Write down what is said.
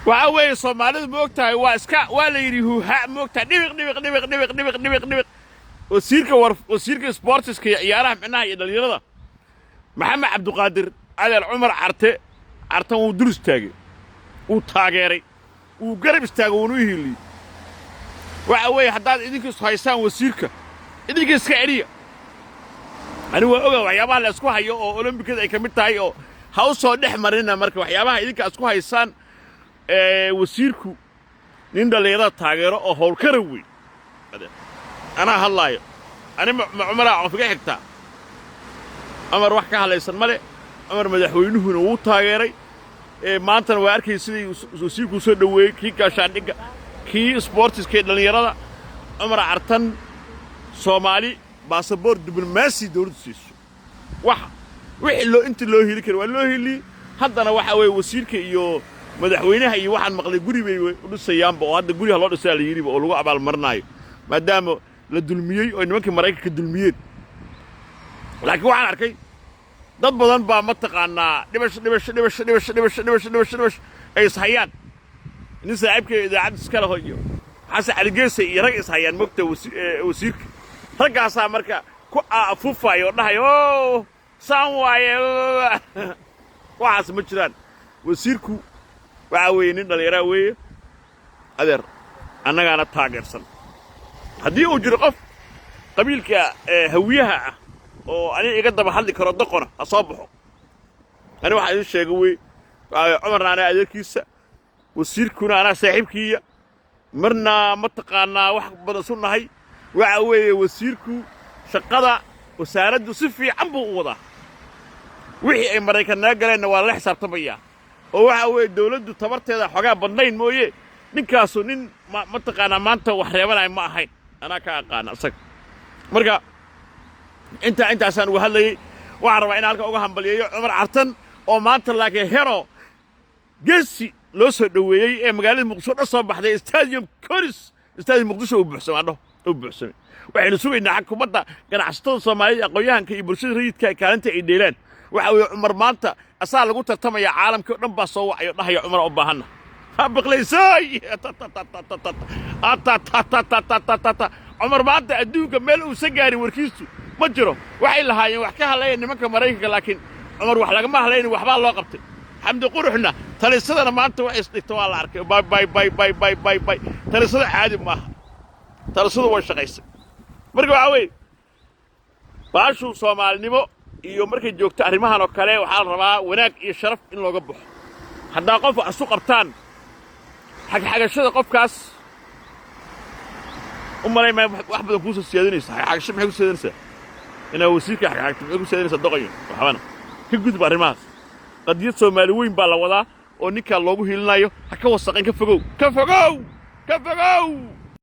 Waxaa weeye, Soomaalidu, ma og tahay, waa iska, waa la yidhi huha, ma og tahay, dhibiq dhibiq dhibiq dhibiq dhibiq dhibiq dhibiq. Wasiirka war, wasiirka sportiska iyo ciyaaraha micnaha iyo dhallinyarada, Maxamed Cabdiqaadir, adeer, Cumar Carte Cartan wuu dul istaagay, wuu taageeray, wuu garab istaagay, wuuna u hiiliyey. Waxa weeye, haddaad idinka is haysaan wasiirka, idinka iska celiya. Ani waa oga waxyaabaha la isku hayo oo Olombikada ay ka mid tahay oo ha u soo dhex marina. Marka waxyaabaha idinka isku haysaan, wasiirku nin dhallinyarada taageero oo howlkara weyn. Anaa hadlaayo, ani ma Cumaraa qof iga xigtaa? Cumar wax ka hadlaysan ma le. Cumar madaxweynuhuna wuu taageeray. Maantana waa arkay sidii wasiirkuu soo dhoweeyey, kii gaashaandhigga, kii sportiska ee dhallinyarada. Cumar Cartan Soomaali baasaboor diblomaasi dowladdu siiso, wax wixii loo intii loo heli kara waa loo heliyey. Haddana waxa weeye, wasiirka iyo madaxweynaha iyo waxaan maqlay guri bay u dhisayaanba, oo hadda guriha loo dhisayaa la yidhiba oo lagu abaalmarinaayo, maadaama la dulmiyey oo nimankii Maraykanka dulmiyeen. Laakiin waxaan arkay dad badan baa, mataqaanaa, dhibasho dhibasho dhibasho dhibasho dhibasho dhibasho dhibasho dhibasho ay ishayaan. Nin saaxiibka idaacadda iska leho iyo Xasan Cali iyo rag ishayaan, mogta, wasiirka raggaasaa marka ku afuufaayo oo dhahayo o saan waaye. Waxaas ma jiraan. Wasiirku waxaa weeye nin dhallinyaraa weeye, adeer, annagaana taageersan. Haddii uu jiro qof qabiilka Hawiyaha ah oo aniga iga daba hadli karo, doqona ha soo baxo. Ani waxaa idin sheega wey, Cumarna anaa adeerkiisa, wasiirkuna anaa saaxiibkiiya, marna mataqaanaa wax badan isu nahay. Waxa weeye, wasiirku shaqada wasaaraddu si fiican buu u wadaa. Wixii ay Maraykan naga galeenna waa lala xisaabtamayaa, oo waxa weeye, dawladdu tabarteeda xoogaa badnayn mooye, ninkaasu nin mataqaanaa maanta wax reebanaya ma ahayn. Anaa ka aqaana isaga. Marka intaasaan uga hadlayey. Waxaan rabaa inaan halka uga hambaliyeeyo Cumar Cartan oo maanta laakiin hero geesi loo soo dhoweeyey ee magaalada Muqdisho dhan soo baxday, Stadium Conis, Stadium Muqdisho uu buuxsamay, andho uu buuxsamay. Waxaynu sugaynaa xag kubadda, ganacsatada Soomaalida, aqoon-yahanka iyo bulshada rayidka kaalinta ay dheelaan. Waxa weeye, Cumar maanta asaa lagu tartamaya, caalamkii o dhan baa soo wacay oo dhahaya Cumar u baahanna ha biqlaysay. Cumar maanta adduunka meel uusan gaarin warkiisu ma jiro. Waxay lahaayeen wax ka hadlaya nimanka Maraykanka, laakiin Cumar wax lagama hadlaynin, waxbaa loo qabtay. Xamdi Quruxna talisadana maanta wax isdhigta waa la arkay. Bay bay bay bay bay bay bay, talisada caadi maaha, talisadu way shaqaysay. Marka waxaa weeye, baashu Soomaalinimo iyo markay joogto arrimahan oo kale, waxaa la rabaa wanaag iyo sharaf in looga baxo. Haddaa qof wax isu qabtaan, xagxagashada qofkaas u malay maya wax badan kuusoo siyaadinaysa. Xagxagasho maxay ku siyaadinaysaa? Inaa wasiirka xagxagto maxay ku siyaadinaysaa? Doqoyo waxbana ka gudub arrimahaas. Qadiyad Soomaali weyn baa la wadaa oo ninkaa loogu hiilinayo. Ha ka wasaqayn, ka fogow, ka fogow, ka fogow.